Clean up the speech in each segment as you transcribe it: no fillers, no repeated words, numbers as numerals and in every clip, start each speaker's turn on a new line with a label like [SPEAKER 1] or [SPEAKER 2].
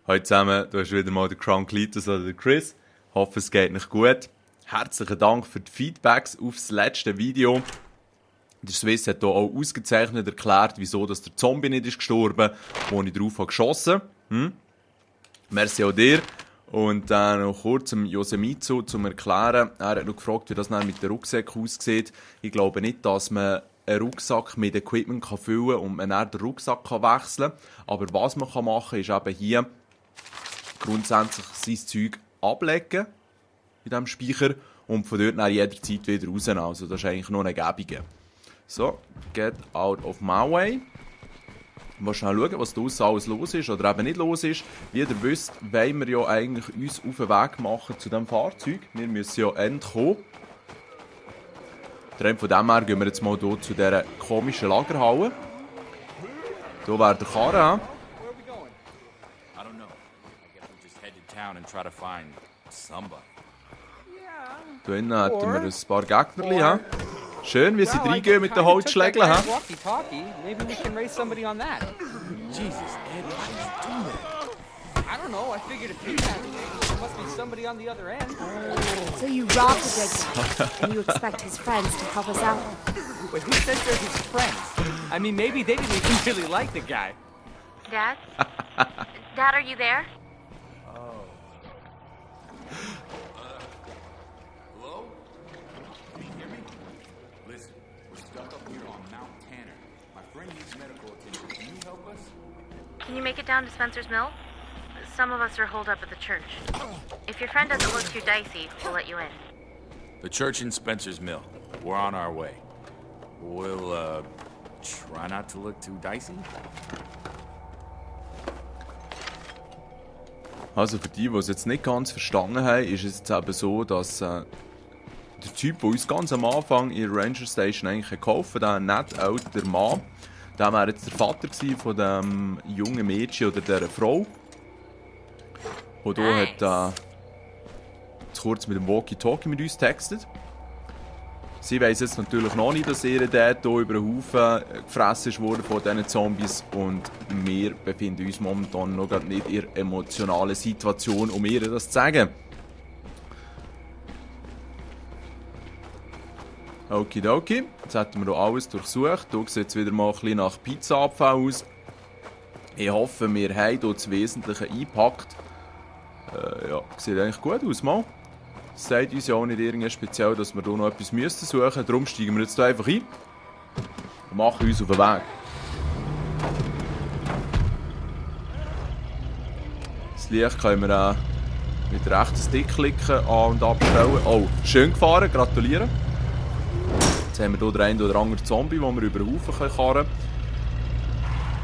[SPEAKER 1] Hallo zusammen, du hast wieder mal den Crown Cletus oder den Chris. Ich hoffe, es geht nicht gut. Herzlichen Dank für die Feedbacks auf das letzte Video. Der Swiss hat hier auch ausgezeichnet erklärt, wieso dass der Zombie nicht ist gestorben, wo ich drauf habe geschossen. Merci auch dir. Und dann noch kurz dem Yosemitsu zum Erklären. Er hat noch gefragt, wie das dann mit dem Rucksack aussieht. Ich glaube nicht, dass man einen Rucksack mit Equipment füllen kann und man dann den Rucksack wechseln kann. Aber was man machen kann, ist eben hier grundsätzlich sein Zeug ablegen in diesem Speicher und von dort dann jederzeit wieder rausnehmen. Also das ist eigentlich nur eine Gebung. So, get out of my way. Mal schnell schauen, was da alles los ist oder eben nicht los ist. Wie ihr wisst, wollen wir ja eigentlich uns auf den Weg machen zu diesem Fahrzeug. Wir müssen ja entkommen. Von dem her gehen wir jetzt mal hier zu dieser komischen Lagerhalle. Hier wäre der Karren. Hier innen hätten wir ein paar Gegner. Schön, wie sie reingehen mit den Holzschlägeln.
[SPEAKER 2] I don't know, I figured if he's having it, there must be somebody on the other end.
[SPEAKER 3] So you robbed a good guy, and you expect his friends to help us out?
[SPEAKER 2] Wait, who says they're his friends? I mean, maybe they didn't even really like the guy.
[SPEAKER 3] Dad? Dad, are you there?
[SPEAKER 4] Hello? Can you hear me? Listen, we're stuck up here on Mount Tanner. My friend needs medical attention. Can you help us?
[SPEAKER 3] Can you make it down to Spencer's Mill? Some of us are holed up at the church. If your friend doesn't look too dicey, we'll let you in.
[SPEAKER 4] The church in Spencer's Mill. We're on our way. We'll, try not to look too dicey.
[SPEAKER 1] Also für die es jetzt nicht ganz verstanden haben, ist es jetzt eben so, dass der Typ, der uns ganz am Anfang in der Ranger Station eigentlich gekauft hat, der nett ältere Mann, der wäre jetzt der Vater von dem jungen Mädchen oder dieser Frau. Und hier hat jetzt kurz mit dem Walkie-Talkie mit uns textet. Sie weiss jetzt natürlich noch nicht, dass ihr Dad hier über den Haufen gefressen wurde von diesen Zombies. Und wir befinden uns momentan noch nicht in einer emotionalen Situation, um ihr das zu sagen. Okidoki, jetzt hätten wir hier alles durchsucht. Hier sieht es wieder mal ein bisschen nach Pizza-Abfall aus. Ich hoffe, wir haben hier das Wesentliche eingepackt. Ja, sieht eigentlich gut aus, mal. Es sagt uns ja auch nicht irgendwie speziell, dass wir hier noch etwas suchen müssen. Darum steigen wir jetzt hier einfach ein und machen uns auf den Weg. Das Licht können wir mit rechten Stick-Klicken an- und abstellen. Oh, schön gefahren, gratulieren. Jetzt haben wir hier den einen oder anderen Zombie, den wir über den Haufen karren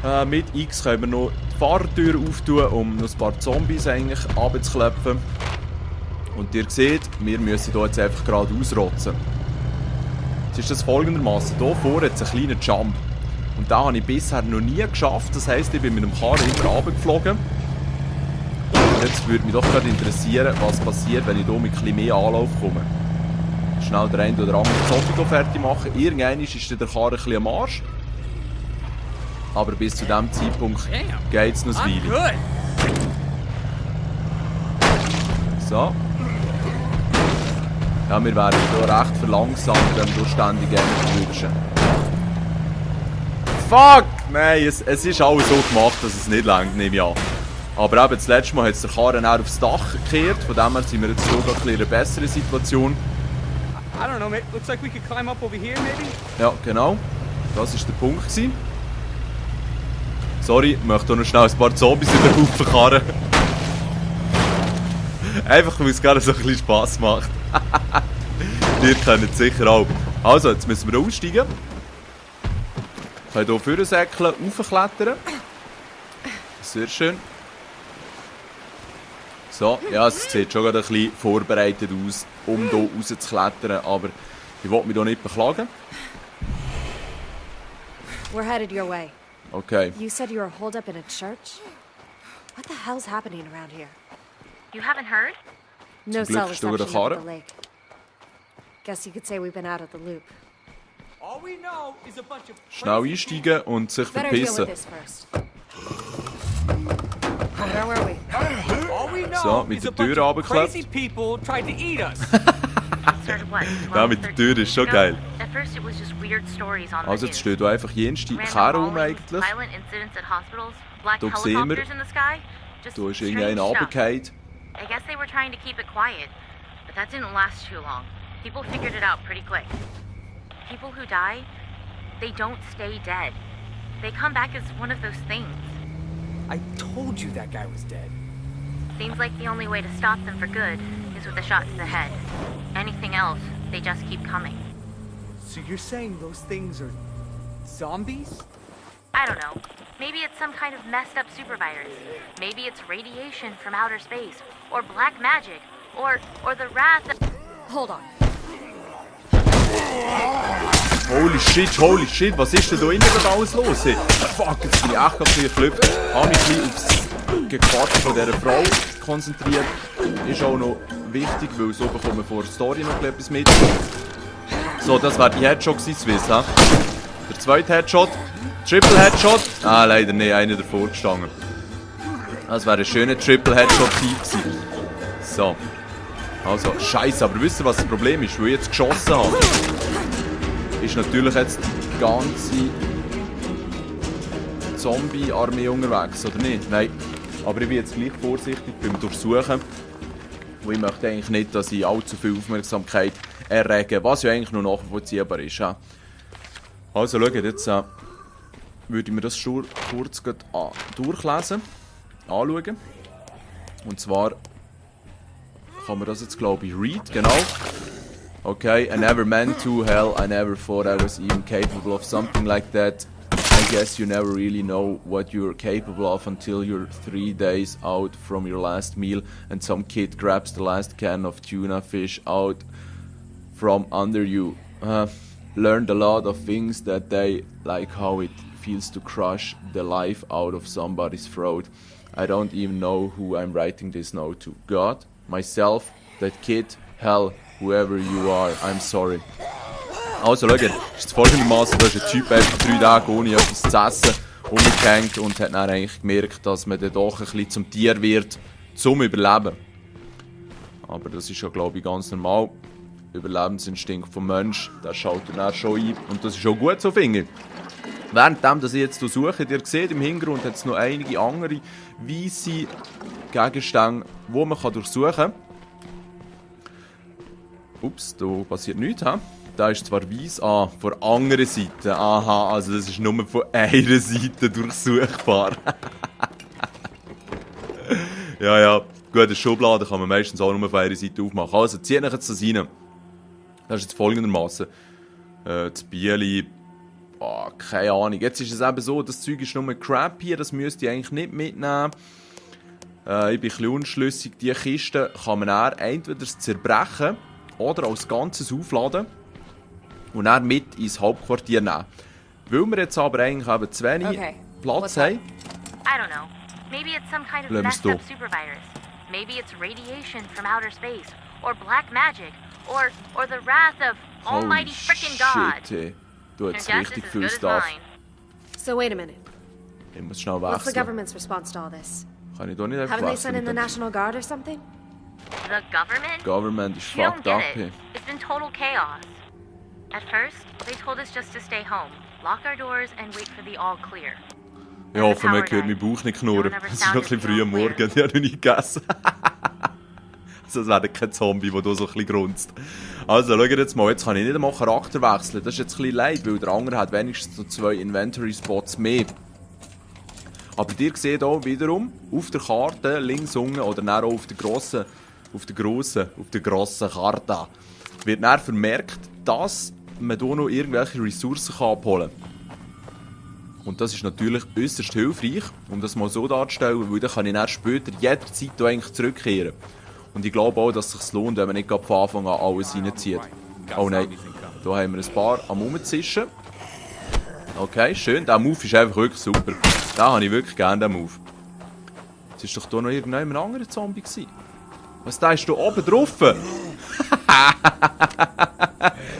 [SPEAKER 1] können. Mit X können wir noch die Fahrertür auftun, um noch ein paar Zombies eigentlich abzuklopfen. Und ihr seht, wir müssen hier jetzt einfach gerade ausrotzen. Jetzt ist das folgendermaßen: hier vorne hat es einen kleinen Jump. Und den habe ich bisher noch nie geschafft. Das heisst, ich bin mit dem Karren immer runtergeflogen. Und jetzt würde mich doch gerade interessieren, was passiert, wenn ich hier mit ein bisschen mehr Anlauf komme. Schnell den einen oder anderen Zombie fertig machen. Irgendwann ist der Karren ein bisschen am Arsch. Aber bis zu diesem Zeitpunkt geht es noch ein Weile. So. Ja, wir werden hier recht verlangsamt, wenn wir hier ständig rutschen. Fuck! Nein, es ist alles so gemacht, dass es nicht reicht, nehme ich an. Aber eben, das letzte Mal hat es der Karren auch aufs Dach gekehrt. Von dem her sind wir jetzt sogar in einer besseren Situation.
[SPEAKER 2] I don't know, mate. Looks like we could climb up over here, maybe?
[SPEAKER 1] Ja, genau. Das war der Punkt gewesen. Sorry, ich möchte noch schnell ein paar Zombies über den Haufen karren. Einfach, weil es gerade so ein bisschen Spass macht. Ihr kennt es sicher auch. Also, jetzt müssen wir aussteigen. Wir können hier vorne säckeln, raufklettern. Sehr schön. So, ja, es sieht schon gerade ein bisschen vorbereitet aus, um hier rauszuklettern, aber ich will mich hier nicht beklagen.
[SPEAKER 3] We're headed your way.
[SPEAKER 1] Okay.
[SPEAKER 3] You said you were holed up in a church? What the hell's happening around here? You haven't heard? No
[SPEAKER 1] Zum
[SPEAKER 3] cell
[SPEAKER 1] Glück ist hier
[SPEAKER 3] reception
[SPEAKER 1] der
[SPEAKER 3] at the lake. Guess you could say we've been out of the loop.
[SPEAKER 2] All we know is a bunch of
[SPEAKER 1] Schnell einsteigen und sich
[SPEAKER 3] Better deal with
[SPEAKER 1] verpissen.
[SPEAKER 3] this first. Where were we?
[SPEAKER 2] we
[SPEAKER 1] So,
[SPEAKER 2] know
[SPEAKER 1] mit
[SPEAKER 2] is
[SPEAKER 1] der
[SPEAKER 2] a bunch
[SPEAKER 1] Tür
[SPEAKER 2] of
[SPEAKER 1] runtergeklappt.
[SPEAKER 2] crazy people tried to eat us.
[SPEAKER 3] Started what?
[SPEAKER 1] Ja, mit der Tür ist schon geil.
[SPEAKER 3] At first it was just weird stories on
[SPEAKER 1] Also
[SPEAKER 3] the
[SPEAKER 1] jetzt
[SPEAKER 3] news.
[SPEAKER 1] steht hier einfach jenste
[SPEAKER 3] Random
[SPEAKER 1] Kerne rum
[SPEAKER 3] bombings,
[SPEAKER 1] eigentlich.
[SPEAKER 3] violent incidents at hospitals, black
[SPEAKER 1] Da sehen wir,
[SPEAKER 3] helicopters in the sky. Just
[SPEAKER 1] da ist
[SPEAKER 3] strange
[SPEAKER 1] irgendeiner
[SPEAKER 3] stuff.
[SPEAKER 1] runtergefallen.
[SPEAKER 3] I guess they were trying to keep it quiet, but that didn't last too long. People figured it out pretty quick. People who die, they don't stay dead. They come back as one of those things.
[SPEAKER 2] I told you that guy was dead.
[SPEAKER 3] Seems like the only way to stop them for good is with a shot to the head. Anything else, they just keep coming.
[SPEAKER 2] So you're saying those things are zombies?
[SPEAKER 3] I don't know. Maybe it's some kind of messed up supervirus. Maybe it's radiation from outer space, or black magic, or the wrath of...
[SPEAKER 5] Hold on.
[SPEAKER 1] Holy shit, was ist denn da innen gerade alles los? Hey? Fuck, jetzt bin ich echt ein bisschen geflüpft. Habe mich ein bisschen aufs Gequatsche von dieser Frau konzentriert. Ist auch noch wichtig, weil so bekommen wir vor der Story noch etwas mit. So, das war die Headshot gewesen, Swiss, ha? Der zweite Headshot. Triple Headshot. Ah, leider nicht, einer davor gestanden. Das wäre ein schöner Triple Headshot-Typ gewesen. So. Also, scheiße, aber wisst ihr, was das Problem ist? Weil ich jetzt geschossen habe, ist natürlich jetzt die ganze Zombie-Armee unterwegs, oder nicht? Nein. Aber ich bin jetzt gleich vorsichtig beim Durchsuchen. Weil ich möchte eigentlich nicht, dass ich allzu viel Aufmerksamkeit errege, was ja eigentlich nur nachvollziehbar ist. Ja. Also schaut, jetzt würde ich mir das schon kurz durchlesen, anschauen. Und zwar kann man das jetzt, glaube ich, read, genau. Okay, I never meant to, hell, I never thought I was even capable of something like that. I guess you never really know what you're capable of until you're 3 days out from your last meal and some kid grabs the last can of tuna fish out from under you. Learned a lot of things that day, like how it feels to crush the life out of somebody's throat. I don't even know who I'm writing this note to. God, myself, that kid, hell, whoever you are, I'm sorry. Also, schaut, ist es folgendermaßen, da ist ein Typ einfach 3 Tage ohne etwas zu essen umgehängt und hat dann eigentlich gemerkt, dass man dann doch ein bisschen zum Tier wird, zum Überleben. Aber das ist ja, glaube ich, ganz normal. Überlebensinstinkt vom Mensch, der schaut dann schon ein und das ist auch gut so, finde ich. Währenddem, dass ich jetzt hier suche, ihr seht im Hintergrund hat es noch einige andere weisse Gegenstände, die man durchsuchen kann. Ups, da passiert nichts. He? Da ist zwar weiss, von der anderen Seite. Aha, also das ist nur von einer Seite durchsuchbar. ja, gut, eine Schublade kann man meistens auch nur von einer Seite aufmachen. Also, zieht euch jetzt das rein. Das ist jetzt folgendermaßen. Das Bieli, keine Ahnung. Jetzt ist es eben so, das Zeug ist nur Crap hier, das müsst ihr eigentlich nicht mitnehmen. Ich bin ein bisschen unschlüssig. Diese Kiste kann man dann entweder zerbrechen oder als Ganzes aufladen und dann mit ins Hauptquartier nehmen. Weil wir jetzt aber eigentlich eben zu wenig Platz haben.
[SPEAKER 3] I don't know. Maybe it's some kind of messed up supervirus. Maybe it's radiation from outer space, or black magic, or the wrath of Almighty frickin' God.
[SPEAKER 1] Hey. Du
[SPEAKER 3] Your
[SPEAKER 1] hast
[SPEAKER 3] guess is
[SPEAKER 1] richtig
[SPEAKER 3] as
[SPEAKER 1] viel
[SPEAKER 3] good as
[SPEAKER 1] Stuff.
[SPEAKER 3] mine.
[SPEAKER 5] So wait a minute.
[SPEAKER 1] Ich muss schnell
[SPEAKER 5] What's the
[SPEAKER 1] wechseln.
[SPEAKER 5] government's response to all this?
[SPEAKER 1] Kann ich da nicht einfach
[SPEAKER 5] Haven't they sent in the
[SPEAKER 1] wechseln?
[SPEAKER 5] National Guard or something?
[SPEAKER 3] The government?
[SPEAKER 1] Government ist
[SPEAKER 3] You don't
[SPEAKER 1] fucked
[SPEAKER 3] get
[SPEAKER 1] up
[SPEAKER 3] it.
[SPEAKER 1] hier.
[SPEAKER 3] It's been total chaos. At first, they told us just to stay home, lock our doors, and wait for the all clear.
[SPEAKER 1] Ich hoffe, man hört meinen Bauch nicht knurren. Es ist noch ein bisschen früh am Morgen, ich habe noch nicht gegessen. Also es wäre kein Zombie, der hier so ein bisschen grunzt. Also, schaut jetzt mal, jetzt kann ich nicht einmal Charakter wechseln. Das ist jetzt ein bisschen leid, weil der andere hat wenigstens so 2 Inventory-Spots mehr. Aber ihr seht auch wiederum, auf der Karte, links unten, oder dann auch auf der grossen Karte, wird dann vermerkt, dass man hier noch irgendwelche Ressourcen abholen kann. Und das ist natürlich äußerst hilfreich, um das mal so darzustellen, weil dann kann ich dann später jederzeit hier eigentlich zurückkehren. Und ich glaube auch, dass es sich lohnt, wenn man nicht von Anfang an alles reinzieht. Oh nein, da haben wir ein paar am Rumzischen. Okay, schön. Der Move ist einfach wirklich super. Den habe ich wirklich gerne, den Move. Jetzt ist doch hier noch irgendein anderer Zombie gewesen. Was, da ist da oben drauf?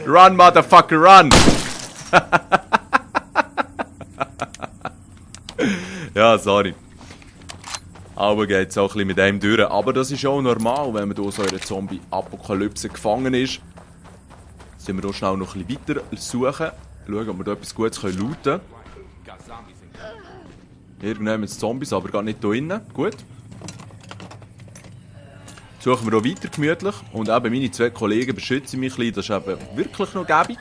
[SPEAKER 1] Run, Motherfucker, run! Ja, sorry. Aber geht es auch ein bisschen mit einem durch. Aber das ist auch normal, wenn man hier so in einer Zombie-Apokalypse gefangen ist. Sind wir hier schnell noch ein bisschen weiter suchen. Schauen, ob wir da etwas Gutes looten können. Irgendwann haben Zombies, aber gar nicht hier innen. Gut. Suchen wir hier weiter gemütlich. Und eben meine 2 Kollegen beschützen mich ein bisschen. Das ist eben wirklich noch gäbig.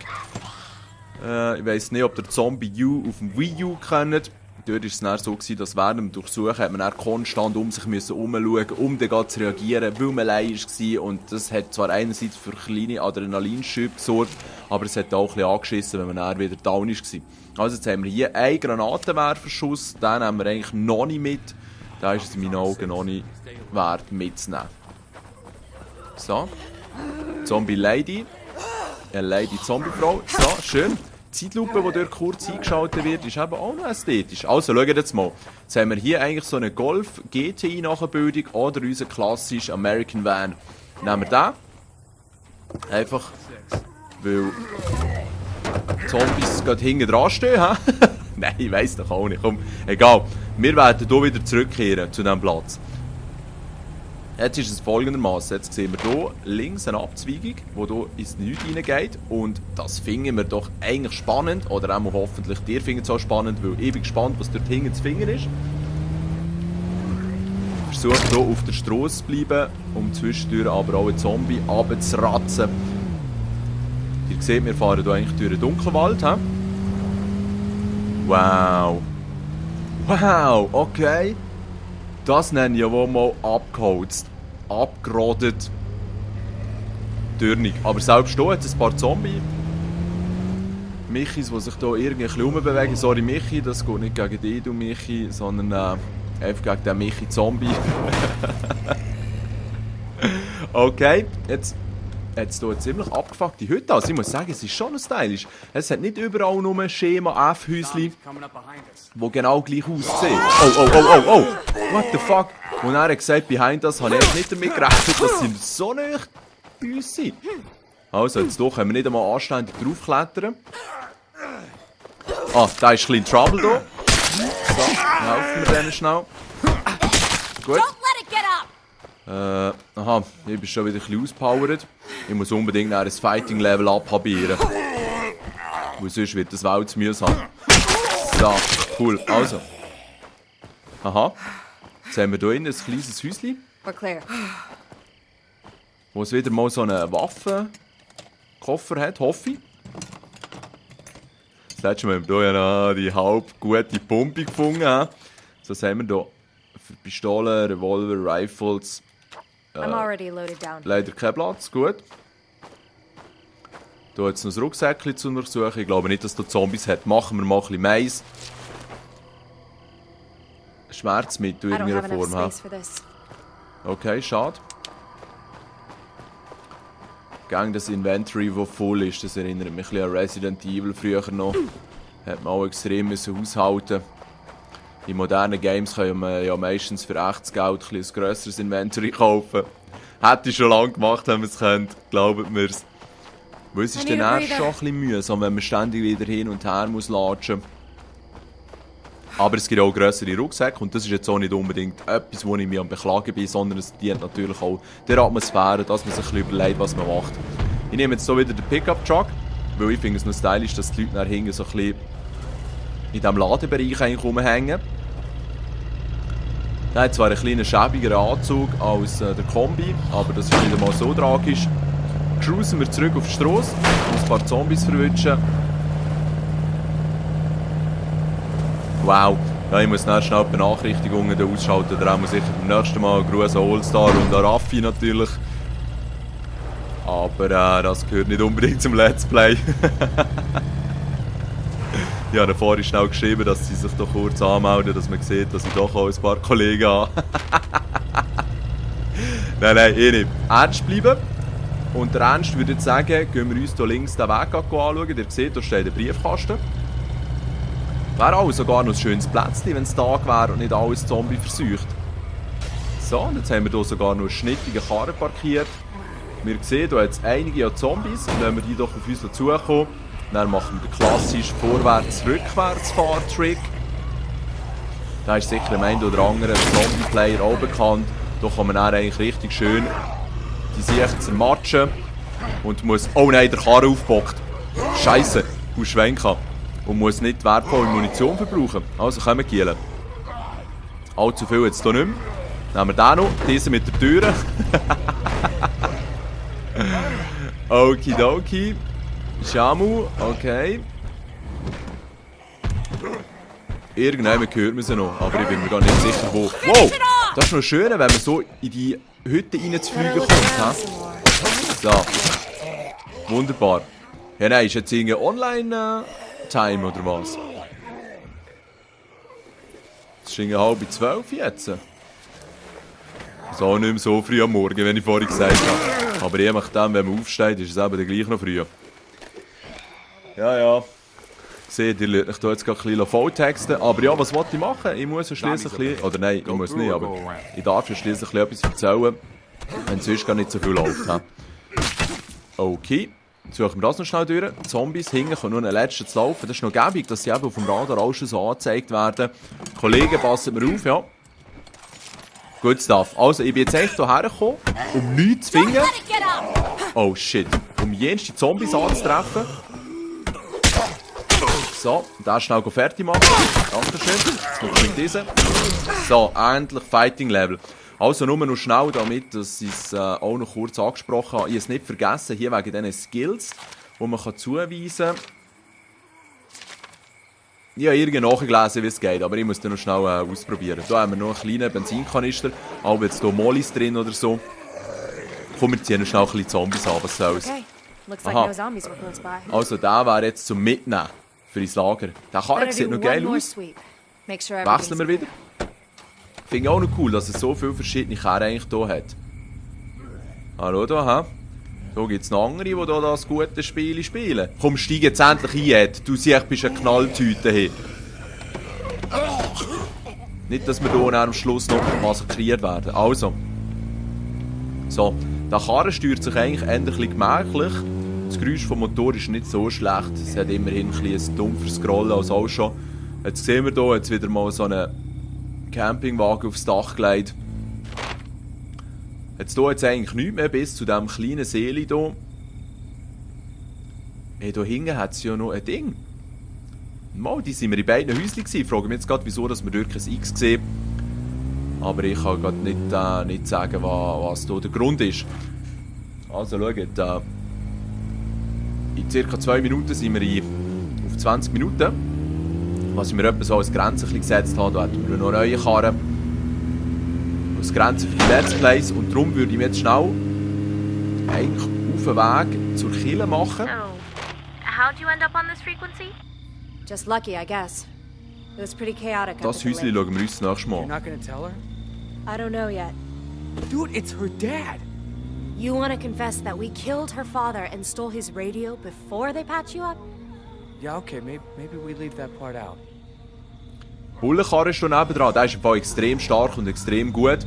[SPEAKER 1] Ich weiss nicht, ob ihr Zombie U auf dem Wii U kennt. Dort war es dann so, dass während dem Durchsuchen hat man dann konstant um sich herumschauen, um dann zu reagieren, weil man allein war. Und das hat zwar einerseits für kleine Adrenalinschübe gesorgt, aber es hat auch ein bisschen angeschissen, wenn man dann wieder down war. Also jetzt haben wir hier einen Granatenwerferschuss, den haben wir eigentlich noch nicht mit. Da ist es in meinen Augen noch nicht wert mitzunehmen. So. Zombie Lady. Eine Lady Zombie-Frau. So, schön. Die Zeitlupe, die dort kurz eingeschaltet wird, ist eben auch noch ästhetisch. Also, schaut jetzt mal. Jetzt haben wir hier eigentlich so eine Golf GTI-Nachbildung oder unseren klassischen American Van. Nehmen wir den. Einfach, weil Zombies gerade hinten dran stehen. Nein, ich weiss doch auch nicht. Komm, egal. Wir werden hier wieder zurückkehren zu diesem Platz. Jetzt ist es folgendermaßen. Jetzt sehen wir hier links eine Abzweigung, die hier ins Nichts hineingeht. Und das finden wir doch eigentlich spannend. Oder auch hoffentlich ihr findet es auch spannend, weil ich bin gespannt, was dort hinten zu finden ist. Ich versuche hier auf der Straße zu bleiben, um zwischendurch aber auch einen Zombie runterzuratzen. Ihr seht, wir fahren hier eigentlich durch den Dunkelwald. He? Wow. Wow, okay. Das nenne ich ja wohl mal abgeholzt. Abgerodet. Dürnig. Aber selbst hier hat es ein paar Zombies. Michis, die sich hier irgendwie rumbewegen. Sorry Michi, das geht nicht gegen dich, du Michi, sondern einfach gegen den Michi-Zombie. Okay, jetzt hat es hier ziemlich abgefuckte Hütte. Also ich muss sagen, es ist schon stylisch. Es hat nicht überall nur Schema F-Häuschen, die genau gleich aussehen. Oh. What the fuck? Und er hat gesagt, behind us, habe ich nicht damit gerechnet, dass sie so nah bei uns sind. Also, jetzt hier können wir nicht einmal anständig draufklettern. Ah, da ist ein bisschen Trouble hier. So, helfen wir denen schnell. Gut. Aha, ich bin schon wieder ein bisschen auspowert. Ich muss unbedingt ein Fighting-Level abhabieren. Weil sonst wird das Welt zu mühsam. So, cool. Also. Aha. Jetzt haben wir hier innen ein kleines Häuschen.
[SPEAKER 5] We're clear.
[SPEAKER 1] Wo es wieder mal so einen Waffenkoffer hat, hoffe ich. Das letzte Mal haben wir hier ja die halb gute Pumpe gefunden. So, was haben wir hier? Für Pistolen, Revolver, Rifles.
[SPEAKER 5] I'm already loaded down.
[SPEAKER 1] Leider kein Platz, gut. Hier hat es noch ein Rucksäckchen zu untersuchen. Ich glaube nicht, dass da Zombies hat. Machen wir mal ein bisschen Mais. Schmerzmittel
[SPEAKER 5] I
[SPEAKER 1] in
[SPEAKER 5] don't
[SPEAKER 1] irgendeiner
[SPEAKER 5] have enough
[SPEAKER 1] Form.
[SPEAKER 5] space for this.
[SPEAKER 1] Okay, schade. Gang das Inventory, das voll ist, das erinnert mich ein bisschen an Resident Evil früher noch. Hat man auch extrem müssen haushalten. In modernen Games können wir ja meistens für echtes Geld ein grösseres Inventory kaufen. Hätte ich schon lange gemacht, wenn wir es könnte. Glaubt mir's. Weil es ist dann erst schon ein bisschen mühsam, wenn man ständig wieder hin und her muss latschen. Aber es gibt auch grössere Rucksäcke und das ist jetzt auch nicht unbedingt etwas, wo ich mich am Beklagen bin, sondern es dient natürlich auch der Atmosphäre, dass man sich ein bisschen überlegt, was man macht. Ich nehme jetzt so wieder den Pickup-Truck, weil ich finde es noch stylisch, dass die Leute nach hinten so ein bisschen in diesem Ladebereich eigentlich rumhängen. Der hat zwar einen kleinen schäbigeren Anzug als der Kombi, aber das ist nicht einmal so tragisch. Cruisen wir zurück auf die Straße, um ein paar Zombies verwischen. Wow, ja, ich muss dann schnell die Benachrichtigungen ausschalten, da muss sicher beim nächsten Mal einen Gruß an Allstar und an Raffi natürlich. Aber das gehört nicht unbedingt zum Let's Play. Ich habe vorhin schnell geschrieben, dass sie sich doch kurz anmelden, dass man sieht, dass ich doch auch ein paar Kollegen habe. Nein, eh nicht. Ernst bleiben. Und der Ernst würde jetzt sagen, gehen wir uns hier links den Weg anschauen. Ihr seht, da steht ein Briefkasten. Wäre auch sogar noch ein schönes Plätzchen, wenn es Tag wäre und nicht alles Zombie verseucht. So, und jetzt haben wir hier sogar noch einen schnittigen Karren parkiert. Wir sehen, hier hat es einige Zombies. Lassen wir die doch auf uns zukommen. Dann machen wir den klassischen Vorwärts-Rückwärts-Fahrtrick. Da ist sicher im einen oder anderen Zombie-Player auch bekannt. Da kann man dann eigentlich richtig schön die Sicht zermatschen. Und muss... Oh nein, der Karren aufgebockt. Scheiße, du schwenken. Und muss nicht wertvolle Munition verbrauchen. Also können wir gielen. Allzu viel jetzt hier nicht mehr. Nehmen wir den noch. Diesen mit der Tür. Okidoki. Shamu, okay. Irgendjemand hört man sie noch, aber ich bin mir gar nicht sicher, wo. Wow! Das ist noch schön, wenn man so in die Hütte reinzufliegen kommt. He? So. Wunderbar. Ja, nein, ist jetzt irgendein Online-Time oder was? Es ist irgendwie 11:30 jetzt. So nicht mehr so früh am Morgen, wie ich vorhin gesagt habe. Aber je nachdem, wenn man aufsteht, ist es eben dann gleich noch früh. Ja, ja. Seht ihr, ich tue jetzt gerade ein bisschen volltexten. Aber ja, was wollte ich machen? Ich muss ja schliesslich ein bisschen... Oder nein, ich muss nicht, aber ich darf ja schliesslich etwas erzählen, wenn sonst gar nicht so viel läuft. He? Okay. Suchen wir das noch schnell durch. Zombies hinten können nur einen letzten zu laufen. Das ist noch gäbig, dass sie eben auf dem Radar auch schon so angezeigt werden. Kollegen, passen wir auf, ja. Gut Stuff. Also, ich bin jetzt echt hierher gekommen, um nichts zu finden. Oh shit. Um jenste Zombies anzutreffen. So, den schnell fertig machen. Dankeschön. Jetzt noch mit diesen. So, endlich Fighting Level. Also nur noch schnell, damit dass ich es auch noch kurz angesprochen habe. Ich habe es nicht vergessen, hier wegen diesen Skills, die man zuweisen kann. Ich habe irgendwie nachgelesen, wie es geht, aber ich muss dann noch schnell ausprobieren. Hier haben wir noch einen kleinen Benzinkanister, aber jetzt hier Mollis drin oder so. Komm, wir ziehen noch schnell ein bisschen Zombies an, was soll's.
[SPEAKER 5] Okay. Looks like no zombies were close by.
[SPEAKER 1] Also der wäre jetzt zum Mitnehmen für ins Lager. Der Karren sieht noch geil aus. Wechseln wir wieder. Finde ich auch noch cool, dass es so viele verschiedene Karren eigentlich hier hat. Hallo da, hä? Da gibt es noch andere, die hier das gute Spiel spielen. Komm, steig jetzt endlich ein, Ed. Du siehst, bist eine Knalltüte hier. Nicht, dass wir hier am Schluss noch massakriert werden. Also. So, der Karren steuert sich eigentlich eher ein bisschen gemächlich. Das Geräusch vom Motor ist nicht so schlecht. Es hat immerhin ein bisschen ein dumpferes Scrollen als auch schon. Jetzt sehen wir hier jetzt wieder mal so einen Campingwagen aufs Dach gelegt. Jetzt hier jetzt eigentlich nichts mehr bis zu diesem kleinen Seeli hier. Hey, hier hinten hat es ja noch ein Ding. Mal, die sind wir in beiden Häuschen gewesen. Ich frage mich jetzt gerade, wieso dass wir dort kein X sehen. Aber ich kann gerade nicht sagen, was hier der Grund ist. Also schaut, in ca. 2 Minuten sind wir auf 20 Minuten. Was ich mir etwa so als Grenze gesetzt habe, da hätten wir noch neue Karren. Als Grenze für die Let's Plays. Und darum würde ich mir jetzt schnell eigentlich auf den Weg zur Kille machen.
[SPEAKER 3] So, how'd you end up on this frequency?
[SPEAKER 5] Just lucky, I guess. It was pretty chaotic.
[SPEAKER 1] Das Häuschen schauen wir uns das nächste
[SPEAKER 2] You're
[SPEAKER 1] Mal.
[SPEAKER 2] not gonna tell her?
[SPEAKER 5] I don't know yet.
[SPEAKER 2] Dude, it's her dad.
[SPEAKER 5] You want to confess that we killed her father and stole his radio before they patch you up?
[SPEAKER 2] Yeah, okay, maybe we leave that part out.
[SPEAKER 1] Bullenkarren ist hier nebendran. Der ist im Fall extrem stark und extrem gut.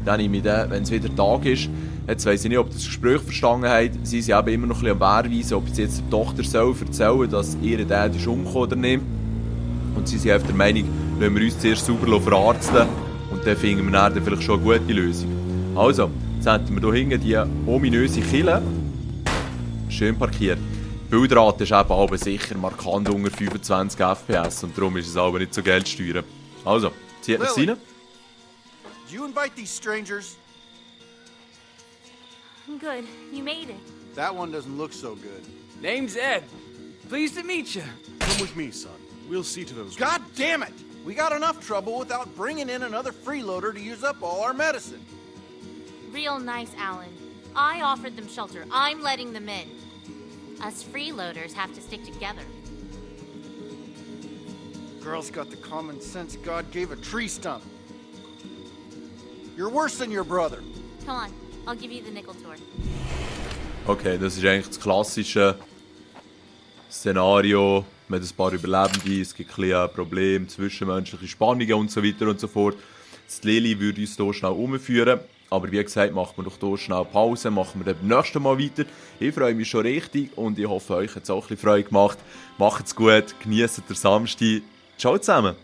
[SPEAKER 1] Dann nehme ich den, wenn es wieder Tag ist. Jetzt weiss ich nicht, ob das Gespräch verstanden habt. Sie sind eben immer noch ein bisschen am Wehrweisen, ob sie jetzt der Tochter soll erzählen, dass ihr Dad ist umgekommen oder nicht. Und sie sind einfach der Meinung, lassen wir uns zuerst sauber verarzten und dann finden wir dann vielleicht schon eine gute Lösung. Also, jetzt hätten wir hier hinten die ominöse Kille. Schön parkiert. Die Bildrate ist eben aber sicher markant unter 25 FPS und darum ist es aber nicht so geil zu steuern. Also, zieht es rein.
[SPEAKER 6] Did you invite these strangers?
[SPEAKER 3] Good, you made it.
[SPEAKER 6] That one doesn't look so good.
[SPEAKER 2] Name's Ed. Pleased to meet you.
[SPEAKER 7] Come with me, son. We'll see to those.
[SPEAKER 6] God damn it! We got enough trouble without bringing in another freeloader to use up all our medicine.
[SPEAKER 3] Real nice, Alan. I offered them shelter. I'm letting them in. Us freeloaders have to stick together.
[SPEAKER 6] Girl's got the common sense God gave a tree stump. You're worse than your brother.
[SPEAKER 3] Come on, I'll give you the nickel tour.
[SPEAKER 1] Okay, das ist eigentlich das klassische Szenario. Man hat ein paar Überlebende, es gibt ein bisschen Probleme, zwischenmenschliche Spannungen und so weiter und so fort. Das Lili würde uns hier schnell umführen. Aber wie gesagt, machen wir doch hier schnell Pause, machen wir dann beim nächsten Mal weiter. Ich freue mich schon richtig und ich hoffe, euch hat es auch ein bisschen Freude gemacht. Macht's gut, genießt den Samstag. Ciao zusammen!